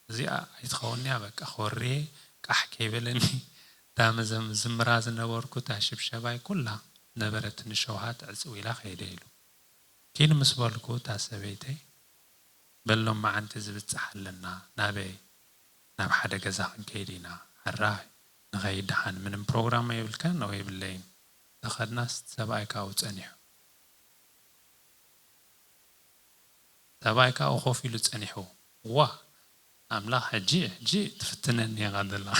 እዚኣ ኣይትኸውንያ፣ በቃ ኮሬ ቃሕ ከይበለኒ፣ እታ መዘም-፣ ዝምራ ዝነበርኩ እታ ሽብሸባይ ኩላ ነበረትኒ ሸውሃት ዕጽው ኢላ ከይደ ኢሉ። ኪድ ምስ በልኩ እታ ሰበይተይ፣ በሎም መዓንቲ ዝብጻሕ ኣለና፣ ናበይ? ናብ ሓደ ገዛ ክንከይድ ኢና። ሕራይ ንኸይድ ደሓን፣ ምንም ፕሮግራም የብልካን? ነው የብለይን። ተኸድናስ ሰብኣይ ካብኡ ጸኒሑ። ሰብኣይ ካብኡ ኮፍ ኢሉ ጸኒሑ። ዋ ኣምላኽ፣ ሕጂ፣ ሕጂ ትፍትነኒ ኢኻ ዘለኻ።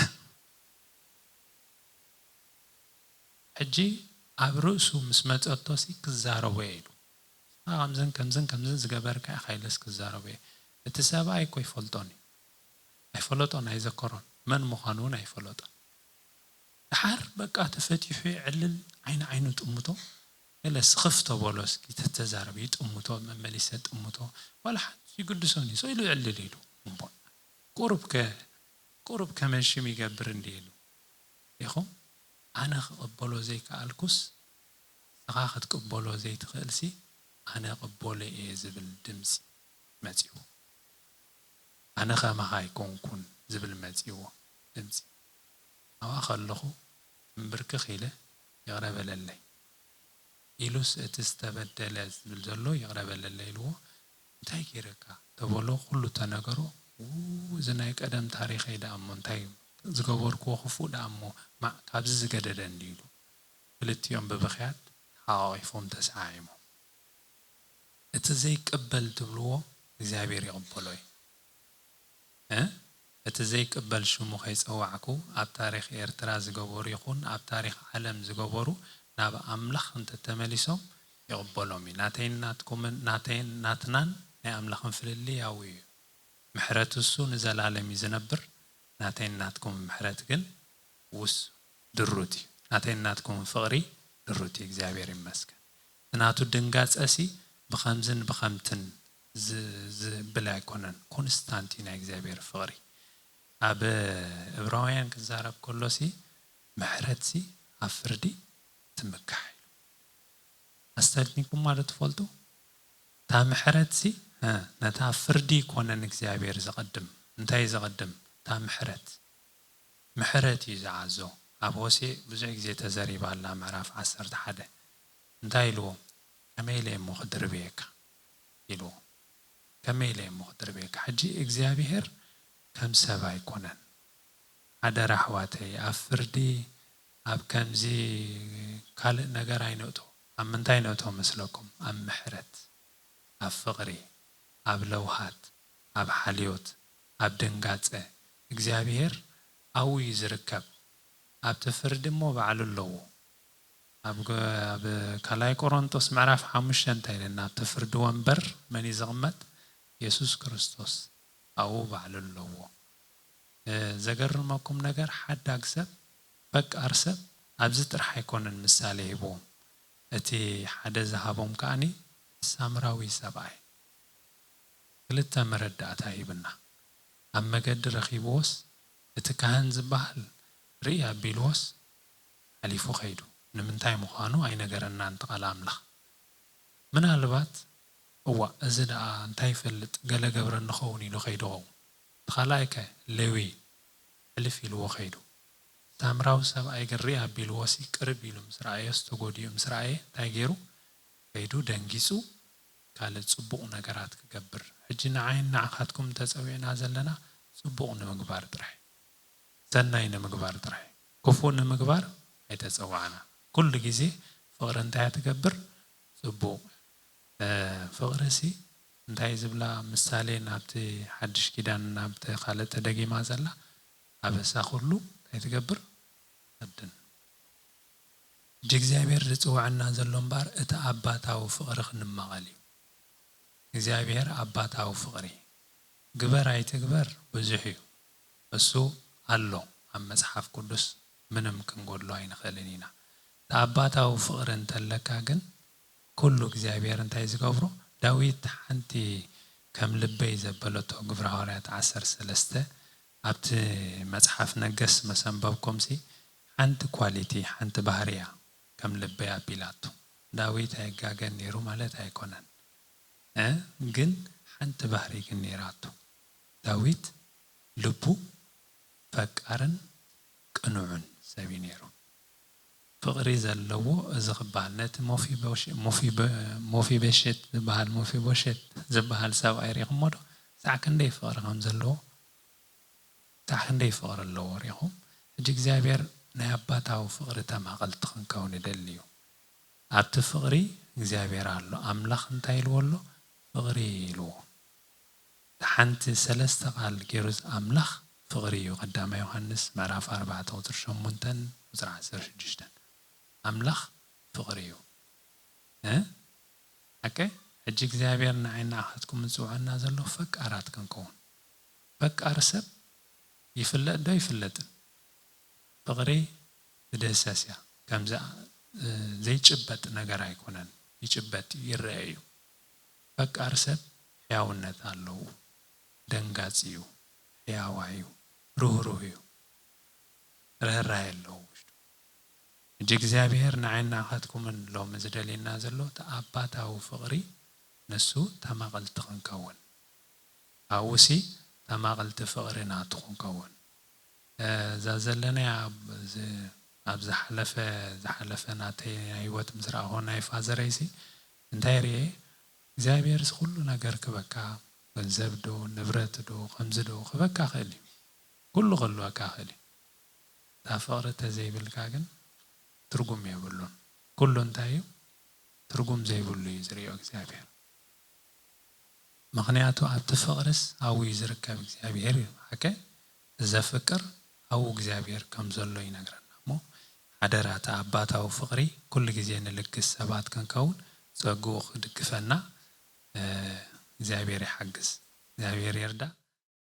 ሕጂ ኣብ ርእሱ ምስ መጸቶሲ ክዛረቦ እየ ኢሉ። ንስኻ ከምዝን ከምዝን ከምዝን ዝገበርካ ኢኻ ኢለስ ክዛረቦ እየ። እቲ ሰብኣይ እኮ ይፈልጦን እዩ። ኣይፈለጦን፣ ኣይዘከሮን። መን ምዃኑ እውን ኣይፈለጦን። ደሓር በቃ ተፈቲሑ ይዕልል፣ ዓይኒ ዓይኑ ጥምቶ። ገለ ስኽፍ ተበሎ እስኪ፣ ተተዛረብ፣ ይጥምቶ፣ መመሊሰ ጥምቶ። ዋላ ሓንቲ ይግድሶን እዩ፣ ስኢሉ ይዕልል ኢሉ። እምቦ፣ ቁሩብ ከ-፣ ቁሩብ ከመንሽም ይገብር እንዲ ኢሉ። ኢኹም፣ ኣነ ክቕበሎ ዘይከኣልኩስ፣ ንስኻ ክትቅበሎ ዘይትኽእልሲ፣ ኣነ እቕበሎ እየ ዝብል ድምጺ መጺኡ። ኣነ ከማኻ ኣይኮንኩን ዝብል መጺዎ ድምጺ። ኣብኣ ከለኹ እምብርክኽ ኢለ፣ "ይቕረ በለለይ" ኢሉስ፣ እቲ ዝተበደለ ዝብል ዘሎ "ይቕረ በለለይ" ኢልዎ። "እንታይ ገይረካ?" ተበሎ፣ ኩሉ ተነገሮ። ው፣ እዚ ናይ ቀደም ታሪኸይ ደኣ እሞ፣ እንታይ ዝገበርክዎ ክፉእ ደኣ እሞ፣ ማዕ፣ ካብዚ ዝገደደ እንዲ ኢሉ። ክልቲኦም ብብኽያት ተሓቋቒፎም ተሰዓዒሞም። እቲ ዘይቅበል ትብልዎ እግዚኣብሔር ይቕበሎ እዩ። እ? እቲ ዘይቅበል ሽሙ ከይጸዋዕኩ ኣብ ታሪኽ ኤርትራ ዝገበሩ ይኹን ኣብ ታሪኽ ዓለም ዝገበሩ ናብ ኣምላኽ እንተተመሊሶም ይቕበሎም እዩ። ናተይን ናትኩምን፣ ናተይን ናትናን ናይ ኣምላኽን ፍልልይ ኣብኡ እዩ። ምሕረት እሱ ንዘላለም እዩ ዝነብር። ናተይን ናትኩም ምሕረት ግን ውስ ድሩት እዩ። ናተይን ናትኩም ፍቕሪ ድሩት እዩ። እግዚኣብሔር ይመስገን። እቲ ናቱ ድንጋጸሲ ብኸምዝን ብኸምትን ዝ-፣ ዝብል ኣይኮነን። ኮንስታንት እዩ ናይ እግዚኣብሔር ፍቕሪ። ኣብ እብራውያን ክዛረብ ከሎሲ ምሕረትሲ ኣብ ፍርዲ ትምካሕ ኢሉ። ኣስተንቲንኩማ ዶ ትፈልጡ? እታ ምሕረትሲ፣ እ፣ ነታ ፍርዲ ኮነን እግዚኣብሔር ዘቐድም። እንታይ ዘቐድም? እታ ምሕረት። ምሕረት እዩ ዝዓዞ። ኣብ ሆሴእ ብዙሕ ግዜ ተዘሪባ ኣላ፣ ምዕራፍ ዓሰርተ ሓደ። እንታይ ኢልዎ? "ከመይ ኢለ እሞ ክድርብየካ?" ኢልዎ። "ከመይ ኢለ እሞ ክድርብየካ?" ሕጂ እግዚኣብሔር ከም ሰብ ኣይኮነን። ሓደራ ኣሕዋተይ፣ ኣብ ፍርዲ፣ ኣብ ከምዚ ካልእ ነገር ኣይንእቶ። ኣብ ምንታይ ንእቶ መስለኩም? ኣብ ምሕረት፣ ኣብ ፍቕሪ፣ ኣብ ለውሃት፣ ኣብ ሓልዮት፣ ኣብ ድንጋጸ። እግዚኣብሔር ኣብኡ እዩ ዝርከብ። ኣብቲ ፍርዲ እሞ ባዕሉ ኣለዎ። ኣብ ገ-፣ ኣብ ካልኣይ ቆሮንቶስ ምዕራፍ ሓሙሽተ እንታይ ኢለና? ኣብቲ ፍርዲ ወንበር መን እዩ ዝቕመጥ? የሱስ ክርስቶስ ኣብኡ ባዕሉ ኣለዎ። እ፣ ዘገርመኩም ነገር፣ ሓዳግ ሰብ፣ ፈቃር ሰብ ኣብዚ ጥራሕ ኣይኮነን ምሳሌ ሂብዎም። እቲ ሓደ ዝሃቦም ከኣኒ ሳምራዊ ሰብኣይ ክልተ መረዳእታ ሂብና። ኣብ መገዲ ረኺብዎስ፣ እቲ ካህን ዝበሃል ርኢ ኣቢልዎስ ሓሊፉ ኸይዱ። ንምንታይ ምዃኑ ኣይነገረናን እቲ ቃል ኣምላኽ። ምናልባት፣ "እዋእ፣ እዚ ደኣ እንታይ ይፈልጥ፣ ገለ ገብረኒ ኸውን" ኢሉ ኸይዱ ኸውን። እቲ ኻልኣይከ ሌዊ ሕልፍ ኢልዎ ኸይዱ። ሳምራዊ ሰብኣይ ግን ርኢ ኣቢልዎሲ ቅርብ ኢሉ ምስ ረኣዮስ፣ ተጎዲኡ ምስ ረኣየ እንታይ ገይሩ? ከይዱ ደንጊጹ ካልእ ጽቡቕ ነገራት ክገብር። ሕጂ ንዓይን ንዓኻትኩም ተጸዊዕና ዘለና ጽቡቕ ንምግባር ጥራሕ። ሰናይ ንምግባር ጥራሕ። ክፉእ ንምግባር ኣይተጸዋዕና። ኩሉ ግዜ ፍቕሪ እንታይ እያ ትገብር? ጽቡቕ። እ፣ ፍቕሪሲ እንታይ ዝብላ ምሳሌ ናብቲ ሓድሽ ኪዳን ናብቲ ካልእ ተደጊማ ዘላ? ኣበሳ ኩሉ እንታይ ትገብር? ትኸድን። ሕጂ እግዚኣብሔር ዝጽውዐና ዘሎ እምበኣር እቲ ኣባታዊ ፍቕሪ ክንማቐል እዩ። እግዚኣብሔር ኣባታዊ ፍቕሪ። ግበር ኣይትግበር ብዙሕ እዩ። እሱ ኣሎ ኣብ መጽሓፍ ቅዱስ፣ ምንም ክንጎድሎ ኣይንኽእልን ኢና። እቲ ኣባታዊ ፍቕሪ እንተለካ ግን ኩሉ እግዚኣብሔር እንታይ ዝገብሮ? ዳዊት ሓንቲ ከም ልበይ ዘበለቶ ግብረ ሃዋርያት ዓሰርተ ሰለስተ ኣብቲ መጽሓፍ ነገስ መሰንበብኩምሲ ሓንቲ ኳሊቲ ሓንቲ ባህርያ ከም ልበይ ኣቢላቶ። ዳዊት ኣይጋገን ነይሩ ማለት ኣይኮነን፣ ግን ሓንቲ ባህሪ ግን ነይራቶ። ዳዊት ልቡ ፈቃርን ቅኑዕን ሰብ እዩ ነይሩ። ፍቕሪ ዘለዎ እዚ ክበሃል ነቲ ሞፊቦሸት ዝበሃል ሞፊቦሸት ዝበሃል ሰብኣይ ሪኹሞ ዶ? ሳዕ ክንደይ ፍቕሪ ከም ዘለዎ፣ ሳዕ ክንደይ ፍቕሪ ኣለዎ ሪኹም። ሕጂ እግዚኣብሔር ናይ ኣባታዊ ፍቕሪ ተማቐልቲ ክንከውን ይደሊ እዩ። ኣብቲ ፍቕሪ እግዚኣብሔር ኣሎ። ኣምላኽ እንታይ ኢልዎ ኣሎ? ፍቕሪ ኢልዎ። ሓንቲ ሰለስተ ቃል ገይሩ ኣምላኽ ፍቕሪ እዩ። ቀዳማይ ዮሃንስ ምዕራፍ ኣርባዕተ ቁፅሪ ሸሞንተን ቁፅሪ ዓሰርተ ሽዱሽተን ኣምላኽ ፍቕሪ እዩ። እ ሓቀ ሕጂ እግዚኣብሔር ንዓይ ንዓኻትኩም ዝፅውዐና ዘሎ ፈቃራት ክንከውን። ፈቃር ሰብ ይፍለጥ ዶ ይፍለጥን? ፍቕሪ ትድህሰስ እያ። ከምዚ ዘይጭበጥ ነገር ኣይኮነን፣ ይጭበጥ ይረአ እዩ። ፈቃር ሰብ ሕያውነት ኣለዎ። ደንጋፂ እዩ፣ ሕያዋይ እዩ፣ ርህሩህ እዩ፣ ርህራሄ ኣለዎ ውሽጡ። ሕጂ እግዚኣብሔር ንዓይን ንዓኻትኩምን ሎሚ ዝደልየና ዘሎ እቲ ኣባታዊ ፍቕሪ፣ ንሱ ተማቐልቲ ክንከውን፣ ኣብኡሲ ተማቐልቲ ፍቕሪ ናቱ ክንከውን። እዛ ዘለናያ ኣብ ዝሓለፈ ዝሓለፈ ናተይ ናይ ህይወት ምስ ረኣኹ ናይ ፋዘረይሲ እንታይ ርኤ እግዚኣብሔር እዚ ኩሉ ነገር ክበካ፣ ገንዘብ ዶ ንብረት ዶ ከምዚ ዶ ክበካ ክእል እዩ። ኩሉ ክህልወካ ክእል እዩ። እታ ፍቕሪ ተዘይብልካ ግን ትርጉም የብሉን። ኩሉ እንታይ እዩ? ትርጉም ዘይብሉ እዩ ዝርእዮ እግዚኣብሔር። ምኽንያቱ ኣብቲ ፍቕርስ ኣብኡ እዩ ዝርከብ እግዚኣብሔር እዩ። ሓቀ ዘፍቅር ኣብኡ እግዚኣብሔር ከም ዘሎ ይነግረና እሞ ሓደራ እቲ ኣባታዊ ፍቕሪ ኩሉ ግዜ ንልግስ ሰባት ክንከውን ጸግኡ ክድግፈና እግዚኣብሔር ይሓግዝ። እግዚኣብሔር ይርዳእ።